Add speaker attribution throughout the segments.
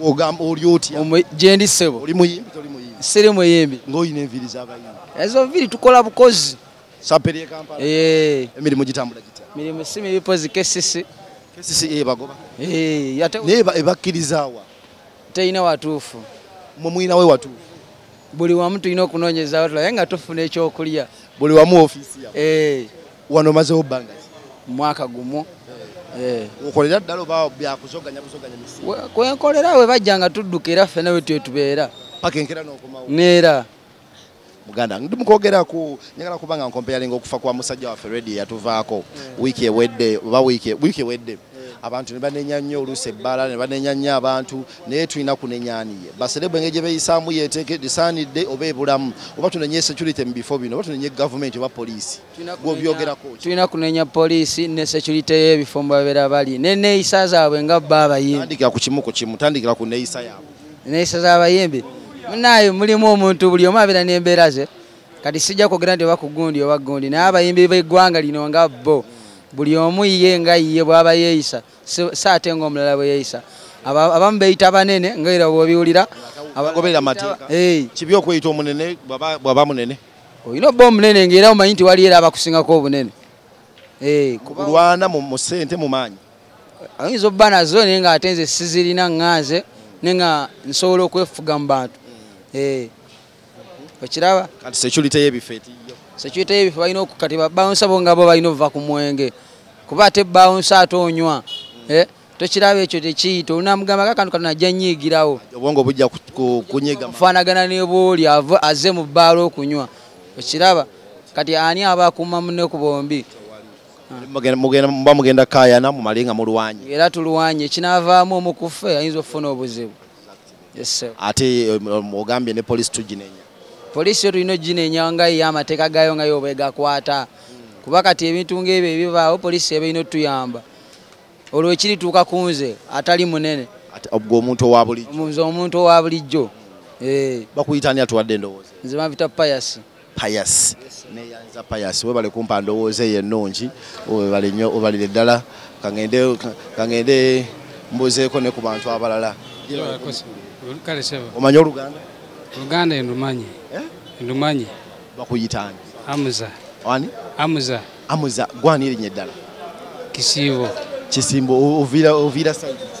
Speaker 1: Ogamba oli otya?
Speaker 2: Gyendi ssebo.
Speaker 1: Oli muyimbi toli muyimbi?
Speaker 2: Siri muyimbi.
Speaker 1: Ng'olina enviiri z'abayimbi.
Speaker 2: Ezo nviiri tukola bukozi.
Speaker 1: Saperi e Kampala. Emirimu gitambula gitya?
Speaker 2: Mirimu si mibi pozi KCC.
Speaker 1: KCC ebagoba.
Speaker 2: Ate
Speaker 1: naye ebakkirizaawa.
Speaker 2: Terina watuufu.
Speaker 1: Mmwe mulinawo watuufu.
Speaker 2: Buli wamu tulina okunoonyezaawo tulabe nga tufuna ekyokulya.
Speaker 1: Buli wamu ofiisi yammwe. Wano omazeewo bbanga ki?
Speaker 2: Mwaka gumu.
Speaker 1: Okolera ddala oba byakuzoganya buzoganya misinde?
Speaker 2: Kwenkolera we bajja nga tudduka era ffenna bwe tutyo tubeera.
Speaker 1: Paka enkeera n'okomawo.
Speaker 2: Neera.
Speaker 1: Muganda ndi mukwogera ku njagala kuba nga nkompeyalinga okufa kwa musajja waffe Radio yatuvaako wiiki ewedde oba wiiki ewedde. Abantu ne banenya nnyo oluusi ebbala ne banenya nnyo abantu naye tulina kunenya ani ye. Baserebu engeri gye beeyisaamu yeteesaanidde oba ebulamu oba tunenye security mu bifo bino oba tunenye gavumenti oba poliisi. Gw'obyogerako ki?
Speaker 2: Tulina kunenya poliisi ne security y'ebifo mwe babeera bali n'enneeyisa zaabwe nga bo abayimbi.
Speaker 1: Tandikira ku kimu ku kimu, tandikira ku nneeyisa yaabwe.
Speaker 2: Enneeyisa z'abayimbi munaayo mulimu omuntu buli omu abeera n'embeera ze. Kati sijja kwogera nti oba ku gundi oba gundi naye abayimbi b'eggwanga lino nga bo buli omu ye nga ye bw'aba yeeyisa si ate ng'omulala bwe yeeyisa. Abamu beeyita banene nga era bw'obiwulira.
Speaker 1: Abagoberera amateeka. Kibi okweyita omunene bw'aba munene.
Speaker 2: Olina obba omunene ng'era omanyi nti waliyo era abakusingako obunene.
Speaker 1: Kulwana mu ssente mu maanyi.
Speaker 2: Oyinza obba nazo naye ng'ate nze sizirina ŋŋanze naye nga nsobola okwefuga mu bantu. Okiraba?
Speaker 1: Kati security y'ebifo etiyo.
Speaker 2: Security y'ebifo balina kati babouncer bo nga bo balina okuva ku mwenge. Kuba ate bouncer ate onywa. Tokiraba ekyo tekiyita onamugamba kaakano kano ajja nnyiigirawo.
Speaker 1: Obwongo bujja kunyiga.
Speaker 2: Kufaanagana ne bw'oli azze mu bbaala okunywa. Okiraba? Kati ani aba akuuma munne ku bombi?
Speaker 1: Muba mugenda kaayana mumale nga mulwanye.
Speaker 2: Era tulwanye ekinaavaamu omu ku ffe ayinza okufuna obuzibu. Yes sir.
Speaker 1: Ate ogambye ne poliisi tuginenya.
Speaker 2: Poliisi yo tulina oginenya nga yo amateeka gaayo nga yo bwegakwata. Kuba kati ebintu ng'ebyo ebibaawo poliisi eba erina otuyamba. Olwo ekirituuka ku nze atali munene.
Speaker 1: Ate gwe omuntu owa bulijjo.
Speaker 2: Nze omuntu owa bulijjo.
Speaker 1: Bakuyita ani atuwadde endowooza?
Speaker 2: Nze bampita Pius.
Speaker 1: Pius. Neeyanza Pius, weebale kumpa ndowooza eyo ennungi, weebale nnyo, weebalire ddala. Kangende mbuuzeeko ne ku bantu abalala. Omanyi Oluganda?
Speaker 3: Oluganda ndumanyi. Ndumanyi.
Speaker 1: Bakuyita ani?
Speaker 3: Amuza.
Speaker 1: Ani?
Speaker 3: Amuza.
Speaker 1: Amuza, gwe ani erinnya eddala?
Speaker 3: Kisiibo.
Speaker 1: Kisimbo, oviira side ki?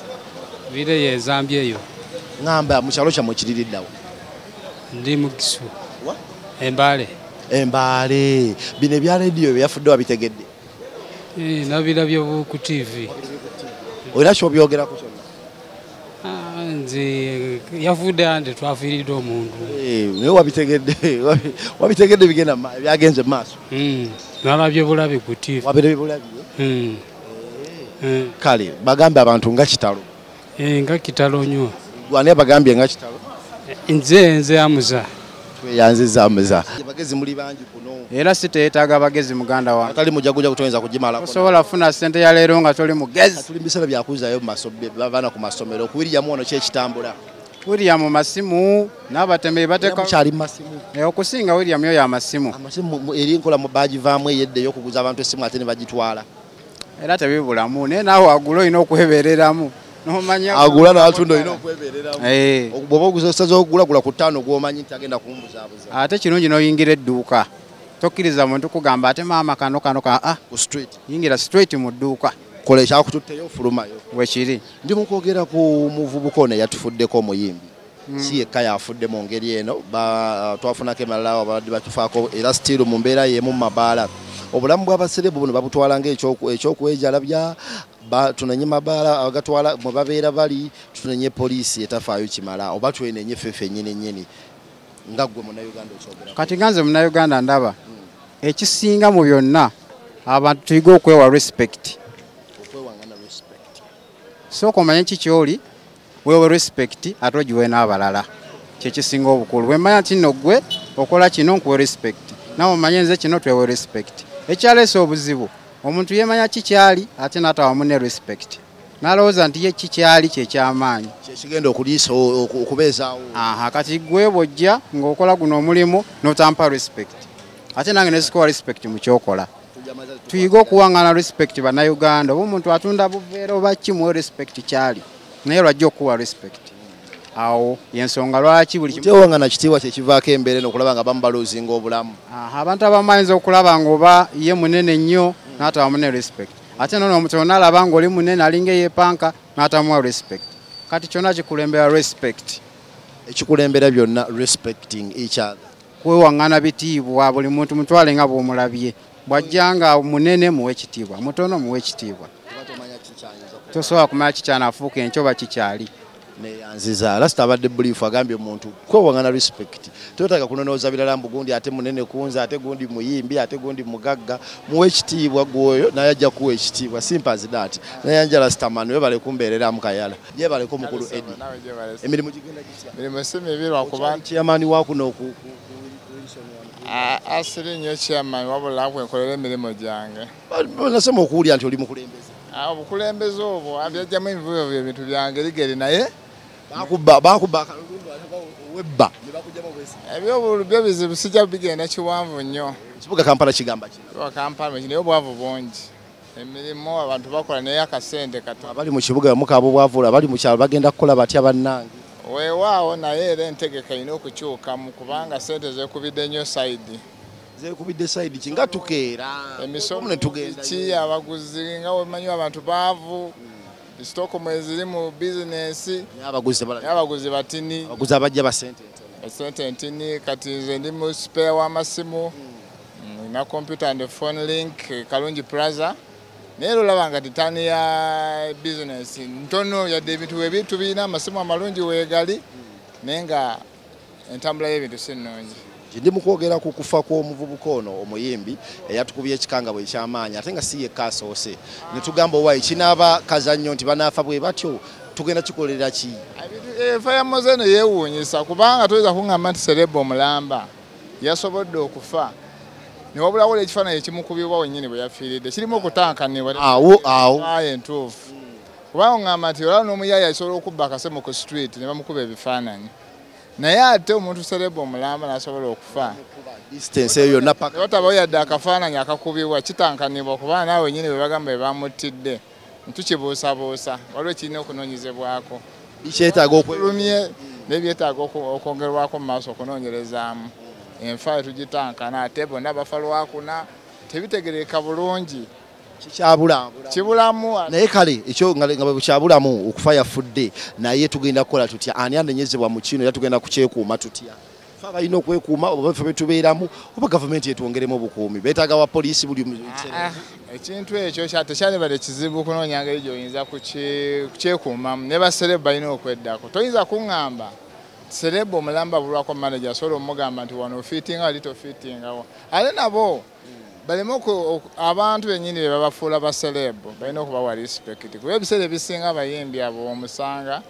Speaker 3: Nviira eyo e Zambia eyo.
Speaker 1: Ŋŋamba mu kyalo kyammwe kiriri ddawa?
Speaker 3: Ndi mu Kisu.
Speaker 1: Wa?
Speaker 3: Embaale.
Speaker 1: Embaale. Bino ebya rediyo bye yafudde wabitegedde?
Speaker 3: Nabirabye ku TV.
Speaker 1: Olina ky'obyogerako kyonna?
Speaker 3: Nze yafudde ante twafiiriddwa omuntu.
Speaker 1: Naye wabitegedde, wabitegedde bigenda byagenze mu maaso.
Speaker 3: Nalabye bulabi ku TV.
Speaker 1: Wabirabye bulabi? Kale bagambe abantu nga kitalo.
Speaker 3: Nga kitalo nnyo.
Speaker 1: Ani abagambye nga kitalo?
Speaker 3: Nze Amuza.
Speaker 1: Tweyanziza Amuza. Abagezi muli bangi kuno.
Speaker 4: Era si teyeetaaga bagezi muganda wange.
Speaker 1: Atali mujaguja kutoyinza kugimalako.
Speaker 4: Osobola kufuna ssente ya leero nga toli mugezi.
Speaker 1: Tuli mu biseera bya kuzzaayo abaana ku masomero. Ku William ono ki ekitambula?
Speaker 4: William masimu n'abatembeeyi bateeka.
Speaker 1: Mukyali mu masimu.
Speaker 4: Okusinga William yo y'amasimu.
Speaker 1: Amasimu eri enkola baagivaamu ey'edda ey'okuguza abantu essimu ate ne bagitwala.
Speaker 4: Era tebibulamu naye naawe agula olina okwebeereramu.
Speaker 1: Agula n'atunda olina okwebeereramu. Bw'oba osaze okugulagula ku ttaano gw'omanyi nti agenda kumbuzaabuza.
Speaker 4: Ate kirungi n'oyingira edduuka. Tokkiriza muntu kugamba ate maama kano kano ka
Speaker 1: ku street.
Speaker 4: Yingira straight mu dduuka.
Speaker 1: Kola ekyakututteyo ofulumayo.
Speaker 4: Bwe kiri.
Speaker 1: Ndi mu kwogera ku muvubuka ono eyatufuddeko omuyimbi. Si yekka yafudde mu ngeri eno, twafunako emalala ababadde batufaako era still mu mbeera y'emu mu mabaala. Obulamu bw'abaserebu buno babutwala ng'ekyokwejalabya, tunenye mabaala agatwala mwe babeera bali, tunenye poliisi etafaayo kimala oba twenenye ffe ffennyini nnyini nga ggwe Munnayuganda okyogera.
Speaker 4: Kati nga nze Munnayuganda ndaba ekisinga mu byonna abantu tuyige okwewa respect.
Speaker 1: Okwewangana respect.
Speaker 4: Sooka omanye ki ky'oli, weewe respect ate ogiwe n'abalala. Kye kisinga obukulu. Bwe mmanya nti nno ggwe okola kino nkuwe respect. Naawe omanye nze kino twewe respect. Ekyaleese obuzibu omuntu yeemanya ki ky'ali ate n'atawa munne respect. N'alowooza nti ye ki ky'ali kye ky'amaanyi.
Speaker 1: Kye kigenda okuliisa okubeezaawo.
Speaker 4: Kati ggwe bw'ojja ng'okola guno omulimu n'otampa respect. Ate nange ne sikuwa respect mu ky'okola. Tuyige okuwangana respect bannayuganda. Oba omuntu atunda buveera oba ki muwe respect ky'ali. Naye lwajja okuwa respect. Awo yensonga lwaki buli
Speaker 1: kimu kitiibwa kyekivaako embeera eno okulaba nga bamubaluuzinga obulamu.
Speaker 4: Abantu abamu ayinza okulaba ng'oba ye munene nnyo n'atawa munene respect, ate nono omutono n'alaba ng'oli munene alinga eyeepanka n'atamuwa respect. Kati kyonna kikulembera respect,
Speaker 1: ekikulembera byonna respecting each other,
Speaker 4: kwewaŋŋana bitiibwa. Buli muntu mutwale nga bw'omulabye, bw'ajja nga munene muwe ekitiibwa, mutono muwe ekitiibwa. Tosobola kumanya kikyanafuuka enkyo oba kikyali.
Speaker 1: Neyanziza lasita abadde brief agambye omuntu kwewaŋŋana respect, toyetaaga kunonooza birala mbu gundi ate munene kunze, ate gundi muyimbi, ate gundi mugagga. Muwe ekitiibwa gwoyo naye ajja kuwa ekitiibwa, simple as that. Nayanja Rastaman webale kumbeereramu Kayala, gyebaleko mukulu Eddie. Emirimu gigenda gitya?
Speaker 5: Emirimu si mibi lwakuba
Speaker 1: chairman wa kuno ku
Speaker 5: asiri nnyo chairman, wabula kwenkolera emirimu gyange.
Speaker 1: Nasema okuwulira nti oli mukulembeze.
Speaker 5: Obukulembeze obwo byajjamu emivuyo ebintu byange ligeri, naye
Speaker 1: bakuba webba ne bakujjamu obwesi.
Speaker 5: Ebyobulu byo bizibu, sijja bigenda kiwanvu nnyo.
Speaker 1: Ekibuga Kampala kigamba ki?
Speaker 5: Ekibuga Kampala naye obwavu bungi, emirimu abantu bakola naye akasente katono.
Speaker 1: Abali mu kibuga mukaaba obwavu, abali mu kyalo bagenda kukola batya bannange?
Speaker 5: Weewaawo, naye era entegeka erina okukyukamu kubanga ssente zeekubidde nnyo sayidi.
Speaker 1: Zeekubidde sayidi ki nga tukeera
Speaker 5: emisomo ki abaguzi nga wemanyi abantu baavu, sitooko mweziri mu bizinensi, abaguzi batini,
Speaker 1: abaguzi abajja basente
Speaker 5: esente ntini. Kati nze ndi mu spare w'amasimu na computer and phone link Kalungi Plaza, naye era olaba nga titaani ya bizinensi ntono, yadde ebintu weebintu birina amasimu amalungi weegali, naye nga entambula y'ebintu si nnungi.
Speaker 1: Ndi mu kwogera ku kufa kw'omuvubuka ono omuyimbi eyatukubye ekikangabwa eky'amaanyi, ate nga si yekka asoose. Ne tugamba owaayi kinaaba kazannyo nti banaafa bwe batyo, tugenda kikolera ki?
Speaker 5: Enfa ya Moze eno yeewuunyisa kubanga toyinza kuŋŋamba nti Celeb omulamba yasobodde okufa ne wabulawo ekifaananyi ekimukubibwa wennyini bwe yafiiridde, kirimu okutankanibwa
Speaker 1: awo awo
Speaker 5: entuufu. Kubanga oŋŋamba nti olaba n'omuyaayi asobola okubba akasemo ku street ne bamukuba ebifaananyi, naye ate omuntu Celeb omulamba n'asobola okufa
Speaker 1: distance eyo yonna paka
Speaker 5: watabawo yadde akafaananyi akakubibwa, kitankanibwa kubanga naawe wennyini bwe bagamba bwe bamuttidde ntukibuusabuusa, waliwo ekirina okunoonyezebwako,
Speaker 1: bikyetaaga
Speaker 5: okulumye n'ebyetaaga okwongerwako mu maaso okunoonyerezaamu. Enfa tugitankana ate bonna bafa lwakuna, tebitegereka bulungi,
Speaker 1: kikyabulamu
Speaker 5: kibulamu.
Speaker 1: Naye kale ekyo nga bwe kyabulamu okufa yafudde, naye tugenda kukola tutya? Ani anenyezebwa mu kino era tugenda kukyekuuma tutya? Ffe abalina okwekuuma oba ffe betubeeramu oba gavumenti etwongeremu obukuumi? Beetaaga wa poliisi buli
Speaker 5: ekintu ekyo tekyalibadde kizibu kunoonya ngeri gy'oyinza kukyekuumamu. Ne baserebu balina okweddako. Toyinza kuŋŋamba Celeb omulamba bulwako manager asobola omugamba nti wano ofiitinga wali tofiitingawo. Ate nabo baleme abantu bennyini be babafuula ba celeb balina okubawa respect, kuba ebiseera ebisinga abayimbi abo omusanga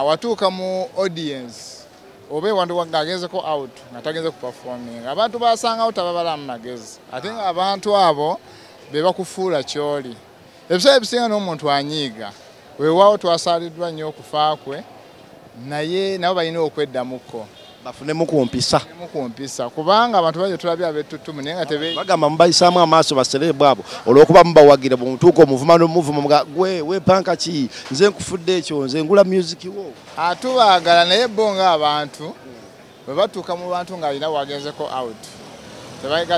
Speaker 5: watuuka mu audience oba ewantu ng'agenzeko out nga tagenze kuperforminga, abantu basangawo tababalamu magezi, ate nga abantu abo be bakufuula ky'oli. Ebiseera ebisinga n'omuntu anyiiga, weewaawo twasaaliddwa nnyo okufa kwe, naye nabo balina okweddamuko
Speaker 1: bafunemu ku mpisa,
Speaker 5: kubanga abantu bangi tulabye ab'ettutumu naye nga
Speaker 1: bagamba mubayisaamu amaaso baserebu abo olw'okuba mubawagira bwemutuuka omuvuma n'omuvuma muga gwe weepanka ki, nze nkufudde ekyo, nze ngula music wo.
Speaker 5: Atubaagala naye bo ng'abantu bwe batuuka mu bantu ng'alina wagenzeko out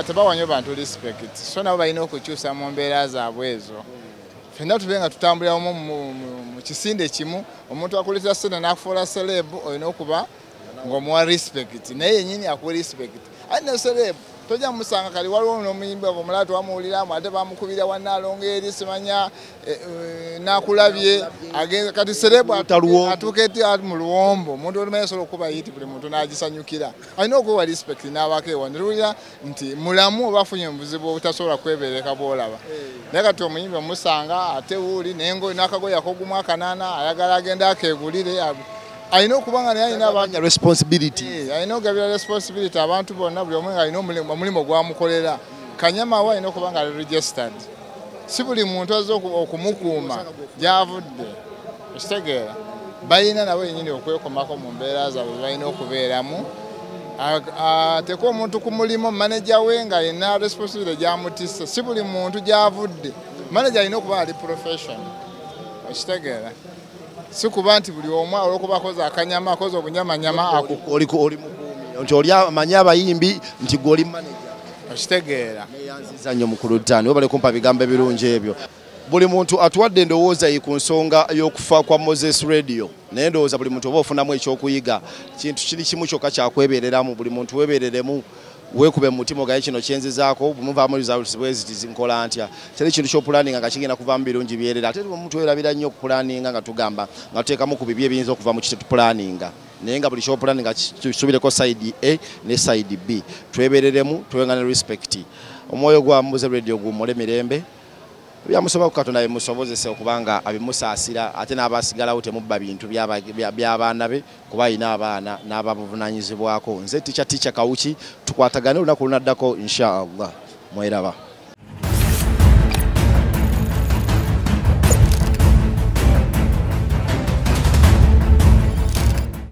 Speaker 5: tebawa nnyo bantu respect, so nabo balina okukyusa mu mbeera zaabwe ezo. Ffenna tube nga tutambulira wamu mu kisinde kimu, omuntu akuleetera ssente n'akufuula celeb olina okuba ng'omuwa respect, naye yennyini akuwa respect. Ate ne celeb tojja musanga kali waliwo n'omuyimbi omulala twamuwuliramu ate bamukubira wannaalongo eri simanya n'akulabye kati celeb atuuka eti mu luwombo, omuntu olumanyi asobola okuba yiti buli muntu n'agisanyukira, alina okuwa respect n'abako ewa netuwulira nti mulamu oba afunye obuzibu obutasobola kwebereka bw'olaba. Naye kati omuyimbi omusanga ate wuuli n'akagoye akogumu akanaana ayagala agenda akeegulire, alina okuba nga naye alina
Speaker 1: responsibility,
Speaker 5: alina okugabira responsibility abantu bonna, buli omu nga alina omulimu gwamukolera. Kanyama we alina okuba nga ali registered, si buli muntu azze okumukuuma gy'avudde, okitegeera. Balina nabo yennyini okwekomako mu mbeera zaabwe balina okubeeramu. Ateeka omuntu ku mulimu manager we nga alina responsibility gy'amutisse, si buli muntu gy'avudde. Manager alina okuba ali professional, okitegeera. Si kuba nti buli omu olwokuba akoze akanyama, akoze obunyamanyama,
Speaker 1: Oli mukuumi nti oli amanyi abayimbi nti gwe oli manager.
Speaker 5: Okitegeera.
Speaker 1: Neyanziza nnyo mukulu Ttaani, webale kumpa bigambo ebirungi ebyo. Buli muntu atuwadde endowooza ye ku nsonga y'okufa kwa Moses Radio, naye ndowooza buli muntu oba ofunamu ekyokuyiga. Kintu kiri kimu kyokka kyakwebereramu, buli muntu weebereremu, weekube mu mutima ogaye kino kyenzizaako, bwemuvaamu results bwe ziti nkola ntya. Teri kintu ky'opulaninga nga kigenda kuvaamu birungi byerere. Ate omuntu werabira nnyo okupulaninga nga tugamba nga tuteekamu ku bibi ebiyinza okuva mu kitetu, naye nga buli kyopulaninga kisubireko side A ne side B. Twebereremu, twengane respect. Omwoyo gwa Moses Radio guwummule mirembe. Byamusoba ku Katonda bimusobozese okubanga abimusaasira, ate n'abasigalawo temubba bintu by'abaana be, kuba alina abaana n'ababuvunaanyizibwako. Nze Tica Tica Kawuki, tukwatagane olunaku olunaddako insha Allah. Mweraba.